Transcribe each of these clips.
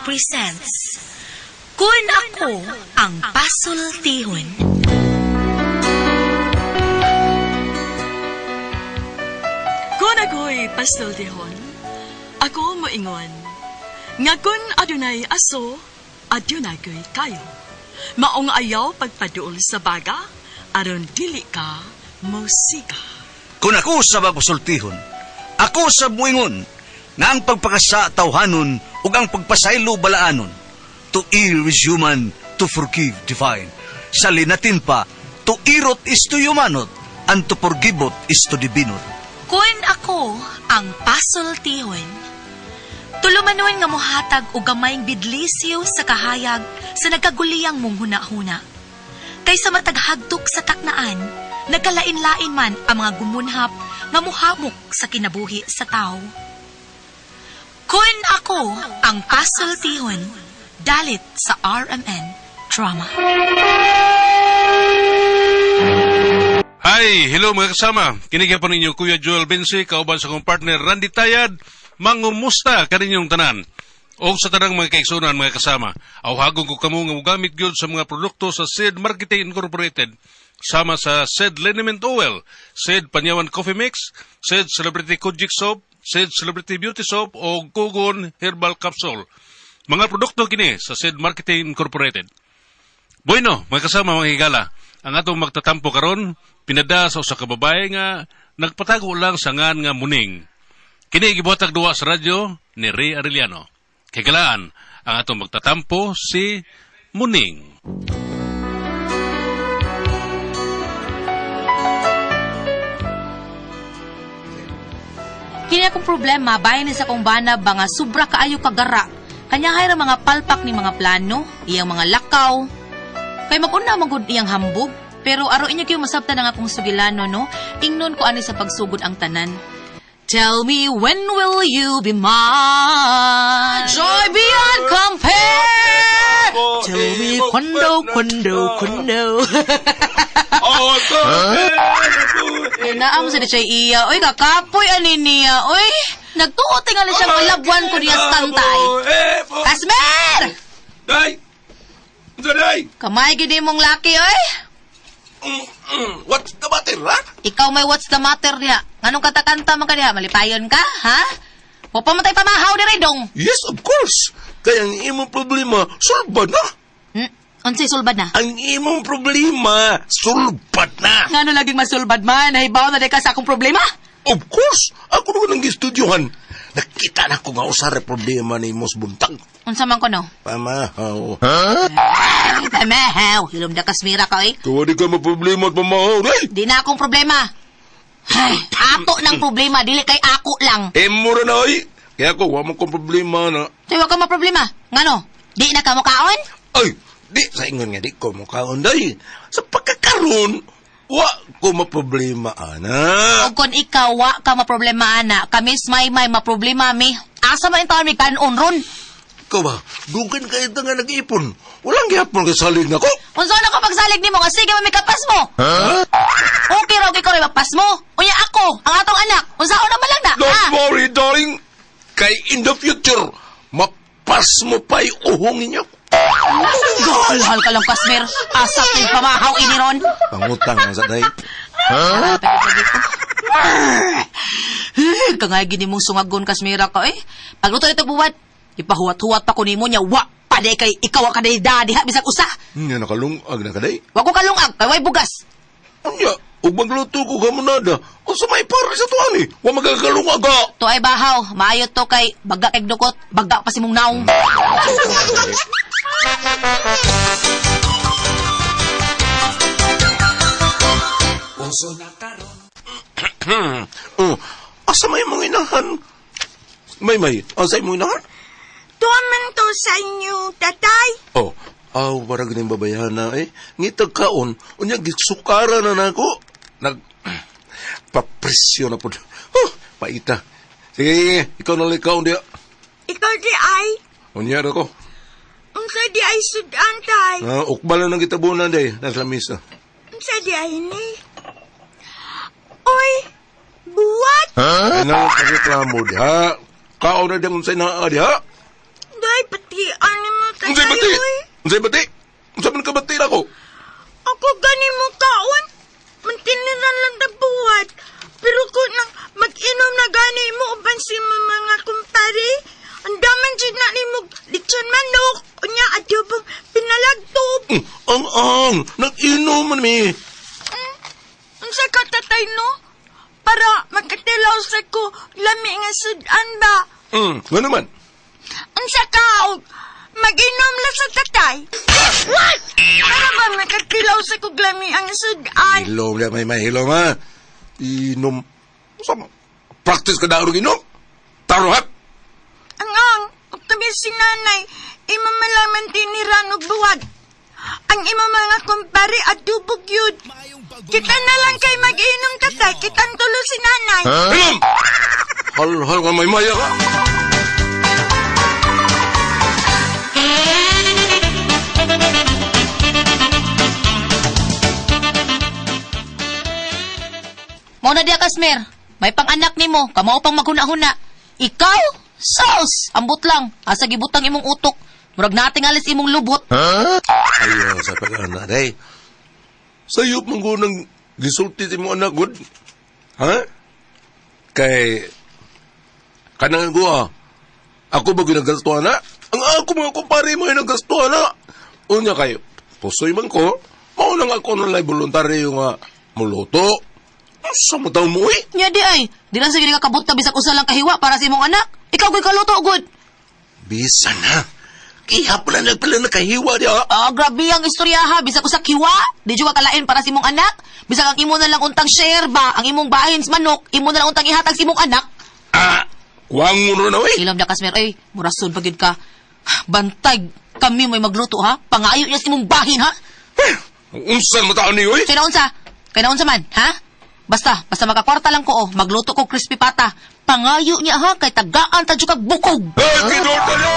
presents Kun Ako Ang Pasultihon. Kung ako'y pasultihon, ako moingon, nga kun adunay aso, adunay ko'y kayo. Maong ayaw pagpaduol sa baga, aron dili ka musika. Kung ako sa pasultihon, ako sa buingon, nga ang pagpakasa tawhanon ug ang pagpasaylo balaanon. To err is human, to forgive divine. Sa linatin pa, to irot is to humanot, and to forgivot is to divinot. Kun ako ang pasultihon. Tulumanon nga mohatag og gamayng bidlisiw sa kahayag sa nagkaguliyang mong huna-huna. Kaysa mataghagtok sa taknaan, nagkalain-lain man ang mga gumunhap nga muhamok sa kinabuhi sa tao. Kun ako ang pasultihon, dalit sa RMN Drama. Hi, hello mga kasama. Kini po ninyo Kuya Joel Bensi, kauban sa akong partner Randy Tayad. Mangumusta kaninyong tanan. O sa tanang mga kaigsunan mga kasama, awhagon ko kamo nga mogamit gyud sa mga produkto sa Seed Marketing Incorporated sama sa Seed Liniment Oil, Seed Panyawan Coffee Mix, Seed Celebrity Kojic Soap, Seed Celebrity Beauty Soap o Kugon Herbal Capsule. Mga produkto kini sa Seed Marketing Incorporated. Bueno, mga kasama mga higala, ang atong magtatampo karon pinada sa usa ka babae nga nagpatago lang sa ngan nga Muning. Kini gibuhatag duwa sa radyo ni Ray Arellano. Kay galaan, ang atong magtatampo si Muning. Kini akong problema, bahin ni sa akong bana ba nga sobra kaayo kagara. Kanya hayra mga palpak ni mga plano, iyang mga lakaw. Kay mag-una man gud iyang hambog, pero aro inyo kayo masabtan ang akong sugilano, no? Ingnon ko ani sa pagsugod ang tanan. Tell me, when will you be mine? Joy beyond compare. Tell me, cuando, cuando, cuando. Naam sa di siya iya. Oy, kakapoy ani niya. Oy, nagtuo tingali siyang malabwan ko niya sa tantay. Kasmer! Day! Unsa day? Kamay gid mong laki, oy. What's the matter, ha? Ikaw may what's the matter niya. Nganong katakanta man ka niya? Malipayon ka, ha? Wa pa man tay pamahaw diri dong. Yes, of course. Kaya ang imong problema, sulbad na. Unsay sulbad na? Ang imong problema, sulbad na. Ngano laging masulbad man? Nahibaw na di ka sa akong problema? Of course, ako naman ang gistudyohan. Nakita na ko nga usa ra problema ni Mos Buntag. Unsa man ko no? Pamahaw. Ay, pamahaw. Hilom na kasmira ka, oy. Tuwa di ka maproblema at pamahaw, day. Di na akong problema. Ay, ato ng problema, dili kay ako lang. Emo ra na, oy. Kaya ako, wa mo kong problema na. Say, wa ka maproblema. Ngano? Di na ka mukaon? Ay, di, sa ingon nga, di ko mukaon, day. Sa pagkakaroon, wa ko maproblema, ana. O kung ikaw, wa ka maproblema, ana. Kami may maproblema, mi. Asa man taon mi kanon ron? Ikaw ba, dugan kayo nga nag-ipon. Walang gihapon kay salig na ko. Unsa na ko pagsalig nimo nga sige man kapas mo. Huh? Okay ra okay ko rin mapas mo. Unya ako, ang atong anak. Unsa na man lang na? Don't ha? worry, darling. Kay in the future, mapas mo pa'y uhong ninyo. Galhal ka lang, Kasmer. Asa ko'y pamahaw ini ron. Pangutang ang sa day. Huh? Kangay gini mong sungagon, Kasmira ka eh. Pagluto nito buwat, ipahuwat-huwat pa ko nimo niya. Wa pa day kay ikaw ka day da diha bisag usa. Nga nakalungag na kaday. Wa ko kalungag kay way bugas. Unya, ug magluto ko gamonada. Unsa may pare sa tuan eh. Wa magakalungag ka. To ay bahaw, maayo to kay baga kay dukot, baga pa si mong naong. Oh, asa may mong inahan? May, asa imong inahan? Tuwa man to sa inyo, tatay. Oh, aw, parang ganing babayahan na eh. Ngitag kaon, unya gisukara na nako. Nag, papresyo na po. Huh, paita. Sige, sige, ikaw na lang kaon diya. Ikaw di ay. Unya na ko. Unsa di ay sudan, tay. Ah, ukbal na ng gitabunan day, nasa lamisa. Unsa di ay ni? Oy, buwat. Huh? Ay na, pagreklamo diha. Kaon na diyang unsay naa diha. Tay, patian mo Unsay tatay, bati? oy. Unsay bati? Unsa man ka bati nako? Ako gani mo kaon. Mantiniran lang tagbuhat. Pero kung nang mag-inom na gani mo uban si mo mga kumpare, ang daman dyan na ni mo lechon manok, unya adobong pinalagtob. Ang ang, nag-inom man mi. Unsa ka tatay no? Para magkatilaw sa ko, lami nga sudan ba? Ngano man? Unsa ka og mag-inom lang sa tatay? What? Para ba makatilaw sa ko lami ang sudan? Hilom na may mahilom ha. Inom. Unsa man? Practice ka daw inom? Taro ha? Ang ang, ug kami si nanay, imo malaman tiniran og buwag. Ang imo mga kumpare adubog yun. Kita na lang kay mag-inom tatay, kitang tulo si nanay. Hilom! Hal-hal ka may maya ka. Mao na diya Kasmer. May pang-anak nimo, kamao pang maghuna-huna. Ikaw, sus, ambot lang. Asa gibutang imong utok. Murag nating alis imong lubot. Ayaw sa pag-anak, day. Sayop man ko nang gisulti si mo anak, good. Ha? Kay, kanang ko ah, ako ba ginagastuhan na? Ang ako mga kumpare mo ay nagastuhan na. Unya kayo, pusoy man ko, maunang ako nalay voluntaryo nga muluto. Asa mo daw mo eh? Nya di ay, di lang sige ka kabot bisag usa lang kahiwa para sa imong anak. Ikaw ko'y kaluto gud. Bisa na. Kaya pala nagpala nakahiwa niya. Ah, grabe ang istorya ha. Bisag usa kiwa, di jud ka kalain para sa imong anak. Bisag ang imo na lang untang share ba, ang imong bahin sa manok, imo na lang untang ihatag sa imong anak. Ah, kuwang mo na eh. Ilam na Kasmer, ay, murason pa gyud ka. Bantay, kami may magluto ha. Pangayo niya sa imong bahin ha. Unsan mo taon niyo eh? Kaya naunsa? Kaya naunsa man, ha? Basta, basta makakwarta lang ko, oh. Magluto ko crispy pata. Pangayo niya, ha? Kay tagaan ta kag bukog. Eh, kinorta niya!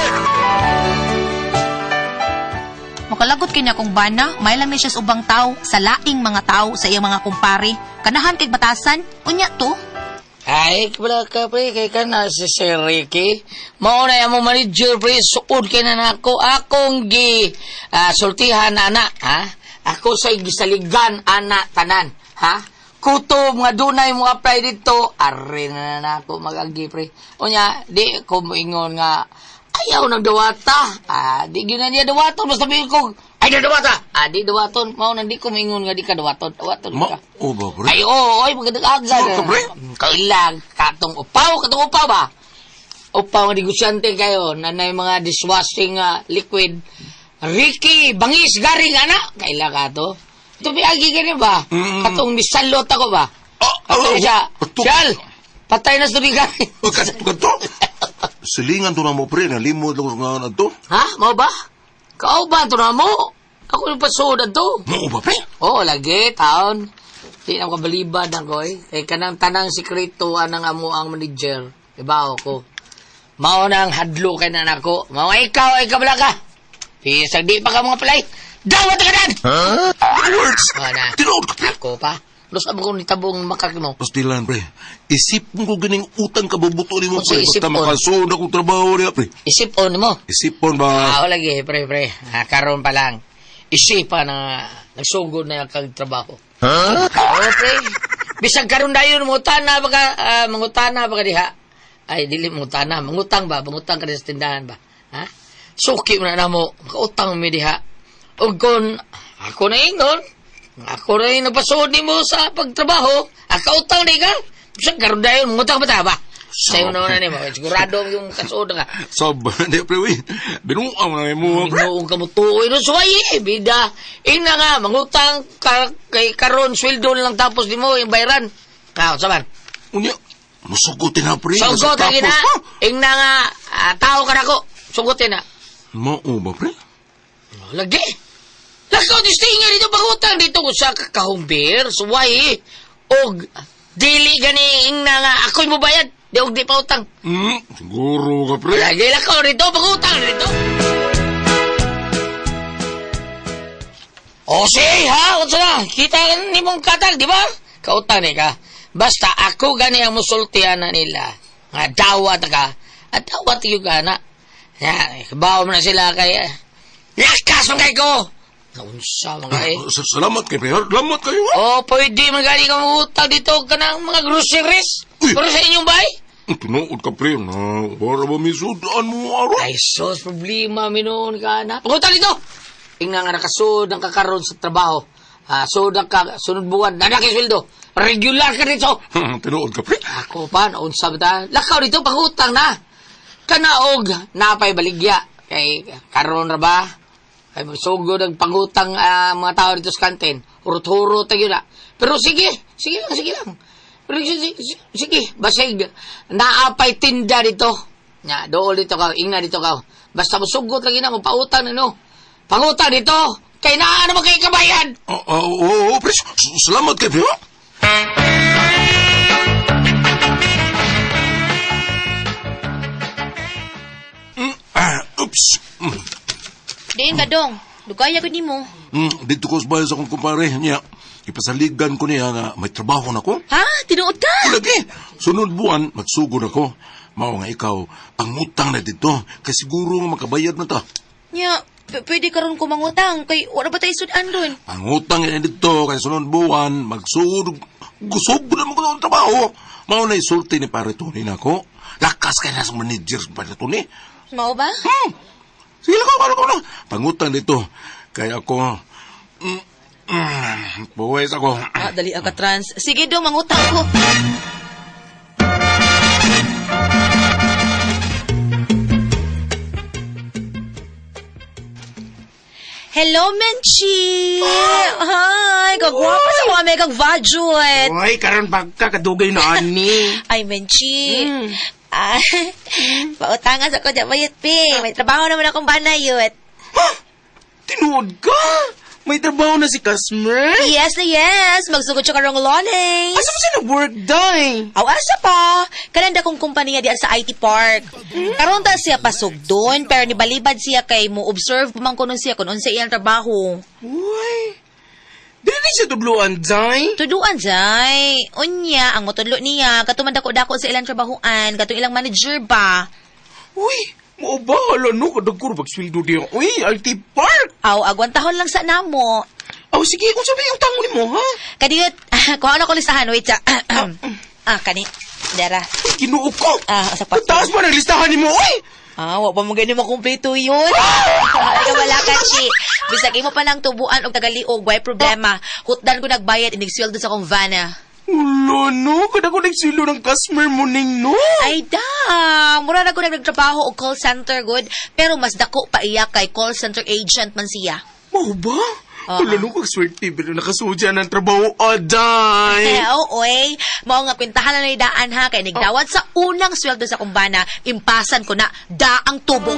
Makalagot kay niya kung bana, may lang ni siya sa ubang tao, sa laing mga tao, sa iyang mga kumpare. Kanahan kay batasan, unya to. Ay, wala ka, pre. Kay ka na si Sir Ricky. Mauna yung mo manager, pre. Suod kay na nako. Akong gi sultihan, ana. Ha? Ako sa gisaligan, ana, tanan. Ha? Kutob nga dunay mo apply dito. Arre na na nako mag-agi, pre. Unya, di ko moingon nga ayaw ng dawata. Ah, di gyud na niya dawaton. Basta bihin ko, ay na dawata. Ah, di dawaton. Mao na di ko moingon nga di ka dawaton. Dawaton Ma, ka. o ba, pre? Ay, oo, ay, magandang aga. Sure ka, pre? Kailang, katong upaw ba? Upaw nga negosyante kayo, na may mga dishwashing liquid. Ricky, bangis, garing, ana. Kailang ka to. Ito, agi ka niya ba? Katong misalot ako ba? Ah, Katong ah, siya, ato. Siyal, patay na sa tubigan. Oh, Kato, kato. Silingan to na mo, pre. Nalimod lang ko nga na to. Ha? Mao ba? Kao ba ito na mo? Ako yung pasuod to. Mao ba, pre? Oo, lagi, taon. Di na kabalibad ako eh. Kay kanang tanang sikreto anang amo ang manager. Iba ko. Mao na ang hadlo kay na nako. Mao ikaw ay kabala ka. Pisag di pa ka mga palay. Dawat ka dan! Huh? Words! Mao na. Tinuod ka, pre. Ako pa. Los abo kong nitabong makak mo. Pastilan, pre. Isip mo ko ganing utang kabubuto ni mo, Unsa pre. Basta isipon? makasood akong trabaho niya, pre. Isip-on mo. Isipon ba? Ah, lagi, pre, pre. Ah, karon pa lang. Isipa na nagsugod na kag trabaho. Huh? Oo, pre. Bisag karon dayon mangutana ba ka, mangutana ba ka diha? Ay, dili mangutana, mangutang ba? Mangutang ka sa tindahan ba? Ha? Suki mo na namo, makautang mi diha. Ug kun ako na ingon, ako na yung nagpasuod nimo sa pagtrabaho, akautang di ka. Bisag karon dayon mangutang ba ta ba? Sayo na na nimo, sigurado yung kasuod ka. Sob, di, pre, uy. Binuang na mo, pre. Binuong ka mo tuoy no suway eh, bida. Ingna nga, mangutang ka, kay karon sweldo lang tapos di mo yung bayaran. Ah, saban. Unya, musugutin na, pre. Sugot lagi na. Tapos pa. Ingna nga, tao ka nako. Sugutin na. Mao ba, pre? Lagi. Lakaw di stinga dito pangutang dito ko sa kakahumbir, suway eh. Og dili gani ingna nga ako'y mubayad. Di og di pa utang. Siguro ka, pre. Lagi lakaw dito pangutang dito. O sige, ha? Unsa na? Kita ni mong katag, di ba? Kautang ni ka. Basta ako gani ang musultian na nila. Nga dawat ka. At dawat yung ka na. Ya, kabaw mo na sila kay lakas man kay ko. Naunsa man kay. Salamat kay pre. Salamat kayo. Ha? Oh, pwede man gani ka mangutang dito kanang mga groceries. Uy. Pero sa inyong bay? Tinuod ka pre na wala ba may sudaan mo aron? Ay, sos, problema, minuon ka na. Pagutang dito! Tingnan nga nakasud ang kakaroon sa trabaho. Ah, sud ang ka, sunod buwan, nanaki sweldo. Regular ka dito. Tinuod ka pre. Ako pa, naunsa ba ta? Lakaw dito, pangutang na. Kanaog, napay baligya. Kay, karon ra ba? Kay magsugod ang pangutang mga tao dito sa kantin. Hurot-hurot tayo na. Pero sige, sige lang, sige lang. Pero sige, sige, sige, basig, naapay tinda dito. Nga, dool dito ka, ingna dito ka. Basta musugot lagi na, mapautang na no. Pangutang dito, kay naa naman kay kabayan. Oo, pre. Salamat kay pre. Ha? Oops. Diin ka dong. Dugaya gud nimo. Dito ko sa bahay sa akong kumpare niya. Ipasaligan ko niya nga may trabaho na ko. Ha? Tinuod ka? Lagi, sunod buwan, magsugod ako. Mao nga ikaw, pangutang na dito. Kay siguro nga makabayad na ta. Nya, pwede karon ko mangutang kay wala ba tayo sudan dun? Pangutang na dito, kay sunod buwan, magsugod. Gusog na mo ko ang trabaho. Mao na isulti ni Pare Tony nako. Lakas kay na sa manager sa Pare Tony. Mao ba? Sige lang ko, ano. Pangutang dito. Kaya ako, buwes ako. Ah, dali ka trans. Sige dong, mangutang ko. Hello, Menchi! Hi! Kagwapa sa mga megang vajuet! Uy, karon pagka kadugay na ani. Ay, Menchi! Ah, pautangan sa ko di bayot, pi. May trabaho naman akong banayot. Ha? Tinuod ka? May trabaho na si customer? Yes na yes! Magsugod siya karong Lunes. Asa mo siya nag-work, day? Aw, asa pa? Kananda kong kumpanya diyan sa IT Park. Karon ta siya pasog doon, pero nibalibad siya kay mo observe man kuno siya kung unsa iyang trabaho. Uy, dili ni siya tudluan, day? Tuduan jay. Unya, ang motudlo niya katuman dako-dako sa ilang trabahoan, katong ilang manager ba. Uy, mao ba? Hala no, kadagko ra pagsweldo diya. Uy, IT Park! Aw, agwantahon lang sa namo. Aw, sige, unsa ba yung tango nimo, ha? Kadiyot, kuha na ko listahan, wait sa. Ah, kani. Dara. Uy, Ginoo ko! Ah, sa pato. Kataas pa ng listahan nimo, uy! Ah, wa pa mo gani makumpleto yun. Ay, ka wala ka, Chi. Bisag imo pa lang tubuan og tagaliog, way problema. Hutdan ko nagbayad, inig sweldo sa akong vana. Ulo, no? Kada ko nagsilo ng customer mo ning, no? Ay da, mura na ko nagtrabaho og call center good, pero mas dako pa iya kay call center agent man siya. Mao ba? Oo. Wala no, kag-swerte, pero nakasudya ng trabaho, aday! Eh, oo, oy. Mao nga kwentahan na daan ha kay nigdawat sa unang sweldo sa kumbana, impasan ko na daang tubo.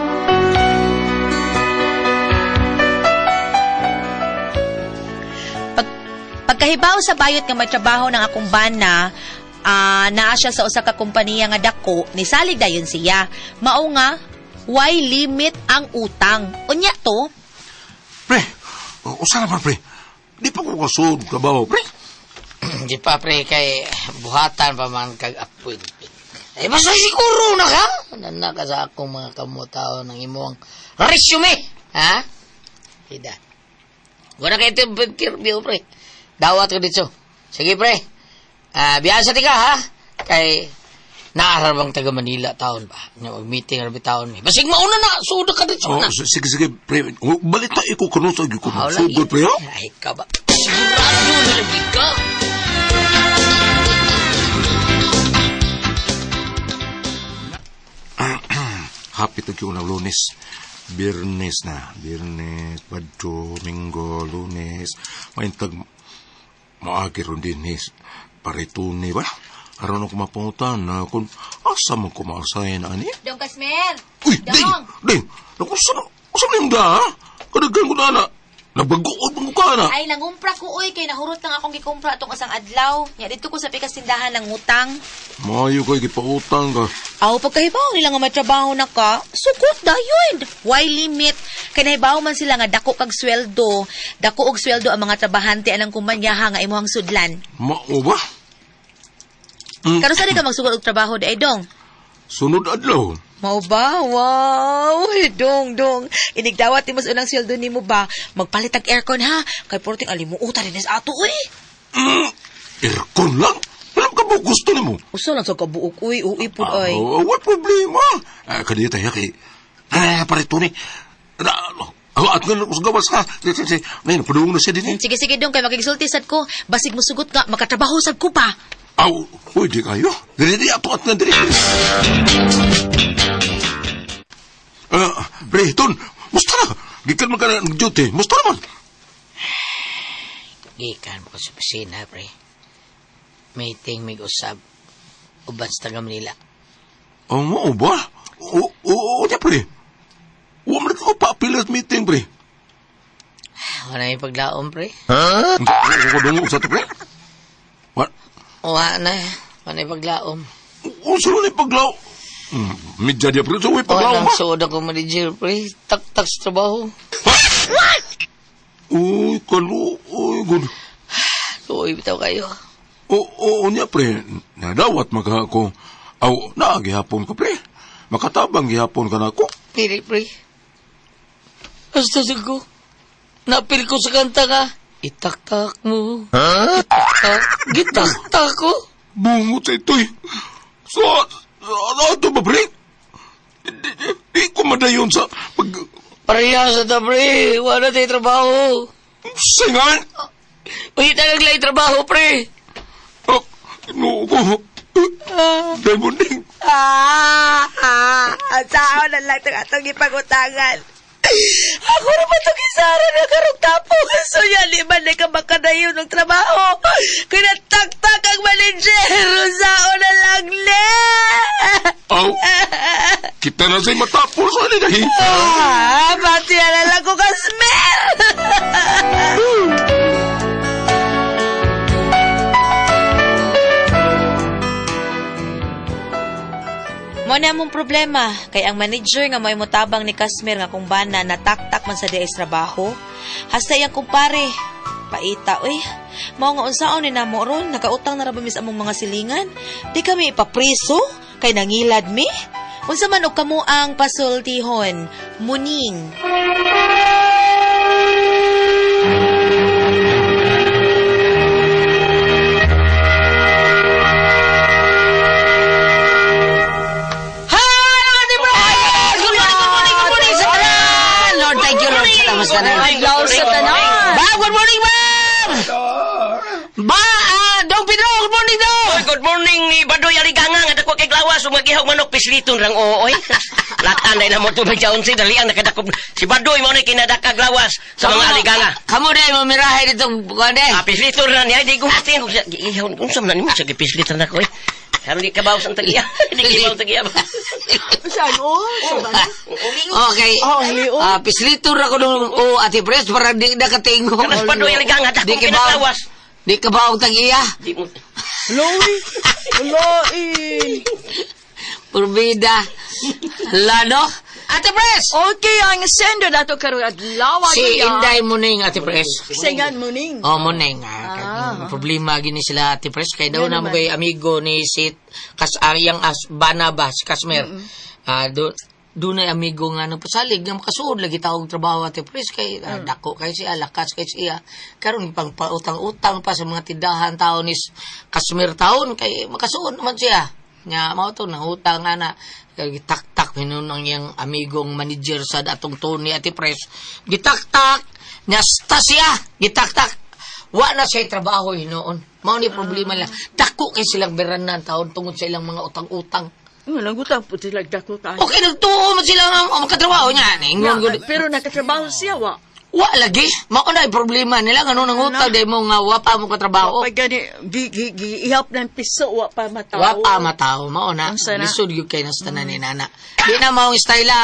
Pagkahibaw sa bayot nga may trabaho ng akong bana, naa siya sa usa ka kompanya nga dako, nisalig dayon siya. Mao nga why limit ang utang. Unya to, Pre, usa na pa, pre. Di pa ko kasud trabaho, pre. Di pa, pre, kay buhatan pa man kag appointment. Ay, basta siguro na ka. Nana ka sa akong mga kamutao ng imong resume. Ha? Ida. Wala kayo interview, pre. Dawat ka dito. Sige, pre. Biyasa ti ka, ha? Kay naaral bang taga Manila taon ba? Mag-meeting rabi taon. Basig mauna na, suda ka dito Oh, na. sige, sige, pre. Oh, balita iko kuno sa ko. Aw, Sugod, pre, ha? Ay, ka ba? Sigurado na lagi ka. Happy to na Lunes. Biyernes na. Biyernes, Padto, Minggo, Lunes. Maintag, maagi ron din is. Parituni ba? Aron ako mapungutan na kung asa mo kumaasayin ani? Dong Kasmer. Uy, ding! Dong. Ding! Naku, saan na yung da, ha? Kadaghan ko na, na. Nabagood mo ka na. Ay, nangumpra ko, oy, kay nahurot lang akong gikumpra atong isang adlaw. Nya dito ko sa pikas tindahan ng utang. Mayo kay gipautang ka. Aw, pagkahibaw nila nga may trabaho na ka, sukot dayon. Why limit? Kay nahibaw man sila nga dako kag sweldo. Dako og sweldo ang mga trabahante anang kumpanyaha nga imuhang sudlan. Mao ba? Karon sa di ka magsugod og trabaho di ay dong. Sunod adlaw. Mao ba? Wow! Dong, dong. Inigdawat ni mas unang sweldo nimo ba? Magpalit og aircon ha. Kay porting alimuutan din sa ato uy. Aircon lang? Alam ka ba gusto nimo? Usa lang sa kabuok uy, uy pud ay. Ah, what problema? Ah, kaniya tayo kay... Ah, pare Tony. Na, at nga sa gawas ha. Ngayon, padung na siya din eh. Sige sige dong kay makigsulti sad ko. Basig musugot nga makatrabaho sad ko pa. Aw, uy, di kayo. Dili, di, ato at nga dili. Ah, pre, Ton, musta na? Gikan man ka na nag-duty. Musta naman? Gikan mo ko sa opisina, pre. Meeting mig usab. Uban sa taga Manila. Oh, mo ba? Oo, niya, pre. Huwag mo na ka pa-appeal meeting, pre. Wala yung paglaom, pre. Huh? Ako dungog sa to, pre. What? Wala na. Wala yung paglaom. Unsa na yung paglaom? Medya diya, pre. So, may paglaom Wala ba? suod ako manager, pre. Tak-tak sa trabaho. What? Uy, kalu. Uy, good. Uy, bitaw kayo. Oo, niya, pre. Nadawat maka ako. Aw, naagihapon ka, pre. Makatabang gihapon ka na ako. Pili, pre. Basta ko. Napil ko sa kanta ka. Itaktak mo. Huh? Itaktak. Gitaktak ko. Bungot sa ito'y. So, ano ba, pre? Di ko madayon sa pag... Pareha sa ta, pre. Wala tayo trabaho. Singan? Uy, talagang trabaho, pre. Oh, no ko. Diamonding. Saan na lang itong atong ipagutangan? Ako naman itong isara na karong tapos. So yan, lima na ka makadayon ng trabaho. Kinataktak ang manijero. Saan na lang, le. Aw, kita na sa'yo matapos. Ano na Pati na lang ko kasmer. Mo na mong problema kay ang manager nga mo'y motabang ni Kasmer nga kung bana nataktak man sa diay trabaho. Hasta iyang kumpare. Paita oy. Mao nga unsaon ni namo ron nakautang na ra ba mi sa among mga silingan? Di kami ipapriso kay nangilad mi. Unsa man og kamo ang pasultihon? Muning. Good morning sa tanan! Lord, thank you, Lord. Salamat sa tanan. Adlaw sa tanan. Ba, good morning, ma'am! Ba, Dong Pedro, good morning, Dong! Oy, good morning ni Badoy Aliganga nga dako kay glawas ug magihog manok pisliton rang ooy. Latan dai na mo tubig jaon si dali ang nakadakop si Badoy mao ni kinadakag lawas sa mga aliganga. Kamu dai mo mirahe dito kuan dai. Ah, pisliton ra niya di ko matin kung ihaw unsa man nimo sa gipisliton nako eh. Karon di kabaw sa tagiya. Di kabaw tagiya. Saan o? Okay. Oh, haliw. Pislito ra ko nung o Ate Pres para di na katingo. Kanas Badoy Aliganga dako Di kinaglawas. Di kabaw tag-iya. Di mo. Loy. Loy. Purbida. Lano. Ate Pres! Okay, ang sender dato karon adlaw Si Inday Muning, Ate Pres. Singan Muning. Oh, Muning. Problema gini sila, Ate Pres. Kay daw na mo kay amigo ni si kas yang as Banaba, si Kasmer. Doon ay amigo nga nang pasalig nga makasuod lagi taong trabaho Ate Pres kay dako kay siya, lakas kay siya. Karon pang pautang-utang pa sa mga tindahan tao ni Kasmer taon kay makasuod naman siya. Nya mao to nangutang nga na gitaktak hinuon ang iyang amigong manager sa atong Tony Ate Pres. Gitaktak nya sta siya, gitaktak. Wa na siya trabaho hinuon. Mao ni problema nila. Dako kay silang beranan taon tungod sa ilang mga utang-utang. Nangutang po sila dako kayo. Okay, nagtuo man sila nga makatrabaho niya. Ingon gud. Pero nakatrabaho siya wa. Wa lagi. Mao na problema nila ngano nangutang dai mo nga wa pa mo katrabaho. Wa pa gani gi ihap ng piso wa pa matawo. Wa pa matawo mao na. Lisod gyud kay nas tanan ni nana. Di na maong style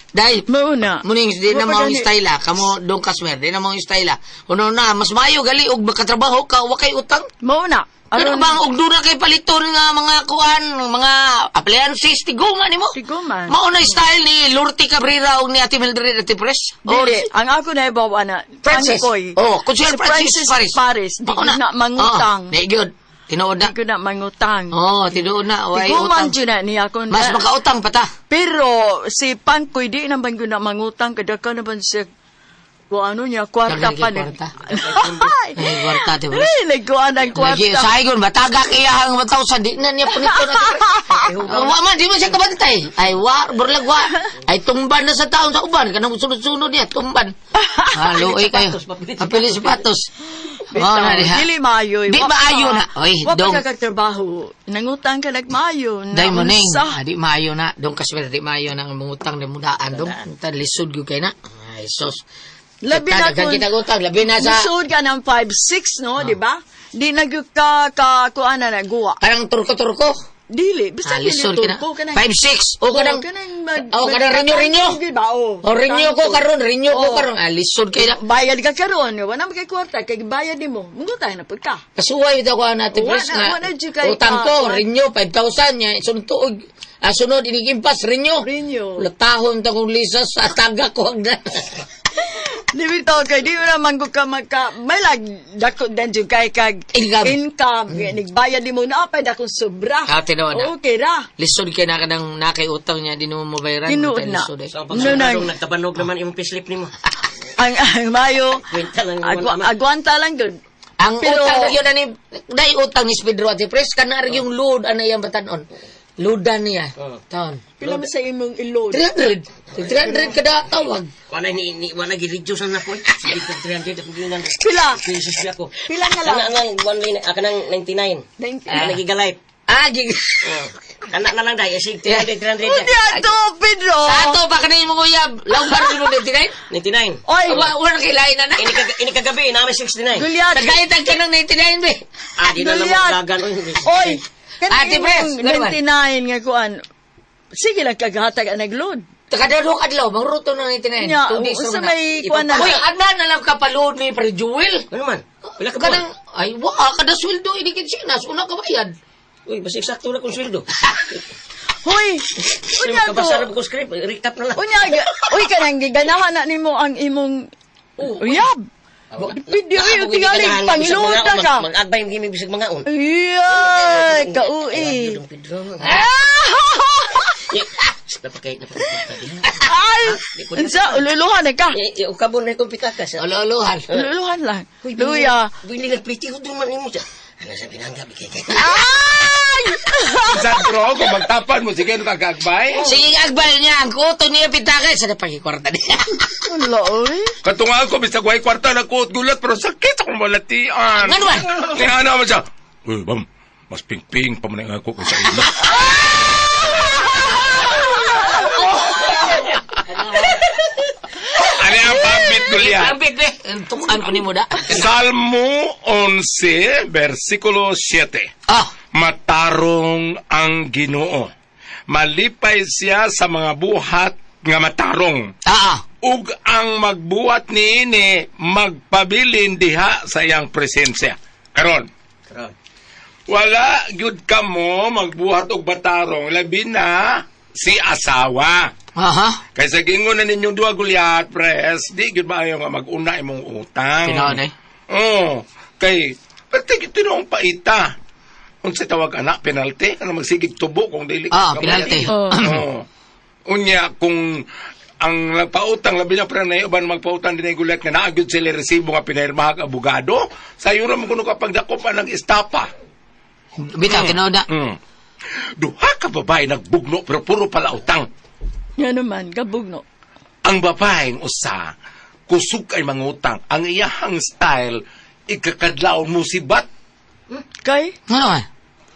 dai. Mao na. Muning di na maong style kamo dong Kasmer, di na maong style. Uno na mas maayo gali og makatrabaho ka wa kay utang. Mao na. Pero bang og doon na kay paliton nga mga kuan, mga appliances, tiguma nimo. Tiguma. Mao na style ni Lorty Cabrera og ni Ate Mildred Ate Pres. Dili, ang ako na ibaw ana, Francis. Tangkoy. Oh, kung siya Si Francis Paris. Paris, di Mao na mangutang. Oh, di gyud. Tinuod na. Di ko na mangutang. Oh, tinuod na. Way Tiguman utang. jud na niya ako. Mas makautang pa ta. Pero si Pangkoy di naman ko na mangutang kada ka naman siya kung ano niya kwarta Lagi pa kwarta. Ay, kwarta, di ba? Ay, nagkuhan ang Lagi, kwarta. sa Saigon, bataga kaya ang 1,000. Di na niya punito na. Wa man, di man siya kabantay. Ay, wa, burlag wa. Ay, tumban na sa taon sa uban. Kanang sunod-sunod niya, tumban. Halo, ay kayo. Mapili sapatos. Bitaw, Oh, na diha. dili maayo. Di Wa pa- maayo na. Oy, Wa pa dong. ka kagtrabaho. Nangutang ka nagmaayo. Day mo ning. Naunsa. Ah, di maayo na. Dong kasmer, di maayo na ang mangutang ni mudaan. Dong, tan lisod gyud kay na. Ay, sos. Labi na Daghan kung- kitag utang, labi na sa Musuod ka ng 5-6, no? Di ba? Di na gyud ka ka kuan na naguwa. Parang turko-turko. Dili, basta Ah, dili lisod ka na. turko kanang 5-6. O kanang Oo, kanang mag, O kanang rinyo-rinyo. Di ba? O. O rinyo ko karon, rinyo ko Oo. karon. Ah, lisod kay na. Bayad ka karon, wala man kay kwarta kay bayad nimo. Mangutang na pud ka. Kasuway bitaw ko natin Wa pres na- nga. wa na jud kay Utang ka- ko, rinyo 5,000 nya. Sunod tuog. Ah, sunod inigimpas rinyo. Rinyo. Latahon ta kong lisa sa taga ko ang Di bitaw kay di mo naman ko ka magka may lag dako dan jud kay kag Income. Income. Nagbayad nimo na pa dakong sobra. Ah, tinuod na. Okay ra. Lisod kay na kanang nakay utang niya di mo mabayaran. Tinuod Bitaw na. lisod, eh. So, No, pag no, nang- nagtabanog naman imong payslip nimo. Ang mayo Kwenta lang naman, ama. agwanta lang gud. Ang Pero- utang na yun ani dai utang ni Pedro at Pres kana rin yung load ana iyang batanon. Loadan niya. Taon. Pila man sa imong ilod? 300. 300 kada tawag. Wala ni ni wala gi-reduce na nako. eh. Sige ko 300 ako ginan. Pila? Jesus ako. Pila nga lang? Kana nga one line ah, kanang 99. 99. Ah, nagigalay. Ah, gig. Oh. Kana na lang dai sig 300 300. Unya to, Pedro. Sa ato pa kanin mo uyab. Lawbar mo 99. 99. Oy, Wa wa na kay lain na na. Ini kag ini kagabi na may 69. Gulyat. Nagaytag ka ng 99 be. Ah, di na lang Gulyat. dagan. Oy, Ate Pres, kanang imong 99 nga kuan. Sige lang kaghatag ang nagload. Kada duha ka adlaw mangruto ng 99. Nya, 2 days unsa naman na. may kuan na? Uy, adna na lang ka pa-load ni Pre Jewel. Ano man? Pila ka buwan? Kanang ay wa kada sweldo ini kinsinas una ka bayad. Uy, basta eksakto na kong sweldo. Hoy, unya to. Kabasa ra ko script, recap na lang. Unya, uy kanang giganahan na nimo ang imong uyab. Video Ah, yung tingali pangilod na ka. Mag-agbay gimi bisag mga un. Iya, kauy. Ah! Napakay napakay. Ay, unsa ululuhan na ka. Eh, ukabon na kong pitakas. Ululuhan. Ululuhan lang. Luya. Bili lang pliti ko duman nimo siya. Ano sa binangga bigay kay. Ay! Sandro, kung magtapan mo, sige, kagagbay. Sige, agbay niya. Ang kuto niya pitake. Sa napakikwarta niya. Wala, oy. Katunga ko, bisag way kwarta na kuot gulat, pero sakit akong malatian. Ano man? Kaya ano man siya? Uy, bam, mas ping-ping pa man ang ako kaysa ilo. Ano ang pambit ko liya? Pambit, be. Tukan ko ni mo da. Salmo 11, versikulo 7. Ah. Matarong ang Ginoo. Malipay siya sa mga buhat nga matarong. Ah, ah. Ug ang magbuhat niini magpabilin diha sa iyang presensya. Karon, Karon. wala gyud kamo magbuhat og batarong labi na si asawa. Aha. Kaysa gingon na ninyong duha gulyat, pres, di gyud maayo nga mag-una imong utang. Tinuod, eh. Oo. Kay, pati gyud tinuong paita. Unsa tawag ana penalty kana magsigig tubo kung dili Ah, ka penalty. kabayad. Oo. Unya kung ang nagpautang labi na pre na uban magpautang dinay gulat nga naa gyud sila resibo nga pinirmaha ang abogado sayo ra man kuno kapag dako pa ng estapa. Bitaw, tinuod na. Duha ka babae nagbugno pero puro pala utang. Nga naman, gabugno. Ang babaeng usa kusog kay mangutang. Ang iyahang style ikakadlawon mo sibat. Kay? Ano man?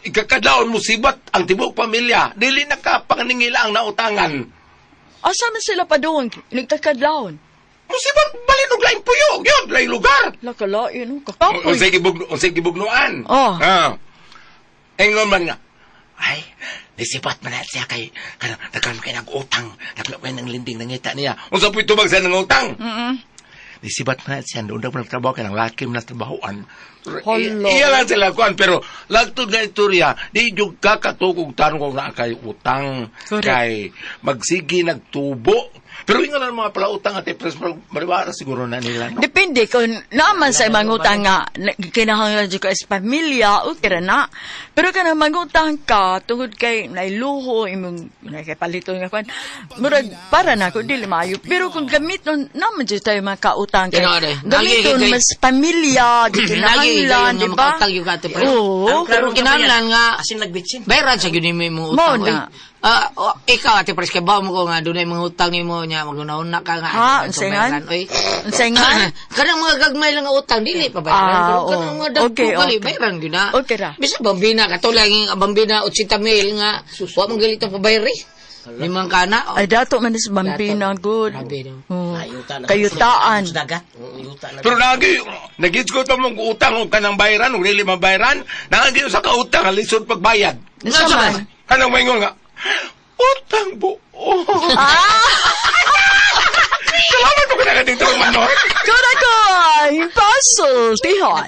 Ikakadlawon mo sibat ang tibuok pamilya. Dili na ka pangningila ang nautangan. Asa man sila pa doon? Nagtakadlawon. Musibat balin og laing puyo, yun, laing lugar. Lakalain, oh, kakapoy. Unsay gibugno, unsay gibugnoan. Oh. Ah. Ingon man nga. Ay, nisipat man na siya kay kanang daghan kay nag-utang, daghan kay nang linding nangita niya. Unsa puy tubag sa nang utang? Nisibat man na siya doon daw nagtrabaho kay nang laki man na trabahoan. Hala. Iya lang sila kuan pero lagtod nga istorya, di jud ka katukog tanong kung naa kay utang Correct. kay magsige nagtubo. Pero ingon na mga palautang ate pres mariwara siguro na nila no. Depende kung naman sa mangutang nga kinahanglan jud ka sa pamilya, okay ra na. Pero kanang mangutang ka tungod kay nailuho imong nakapaliton nga kwan. Murag para na ko dili maayo. Pero kung gamiton naman jud tayo mga kautang kay Tinuod eh. gamiton Lagi kay- mas pamilya, di Lagi kinahanglan, kayo di nga ba? makautang yung ate pre. Oo. Pero kinahanglan nga Asin nagbitsin. bayaran sa gyud nimo imong Mao utang. na. Oy. Ah, oh, ikaw ate pres kay bawo mo ko nga dunay mga utang nimo nya maguna-una ka nga. Ha, ate, unsa bayaran, nga? oy. Unsa nga? Kanang mga gagmay lang nga utang dili pa bayaran. Ah, Pero kanang oo. mga dagko Okay, kali okay. bayaran gyud na. Okay ra. Bisa bambina katulad ang bambina 80 mil nga wa man galito pabayri. Limang kana. oh. Ay dato man is bambina good. Grabe, no? Oo. Ayuta na. Kayutaan. Sa dagat. Yuta na. Pero nagi nagits ko to mong utang og kanang bayaran og dili mabayaran, naagi sa kautang ang lisod pagbayad. Unsa man? Kanang maingon nga utang buo. Ah! Salamat po ka na dito manor. Kuda ko ang pasultihon.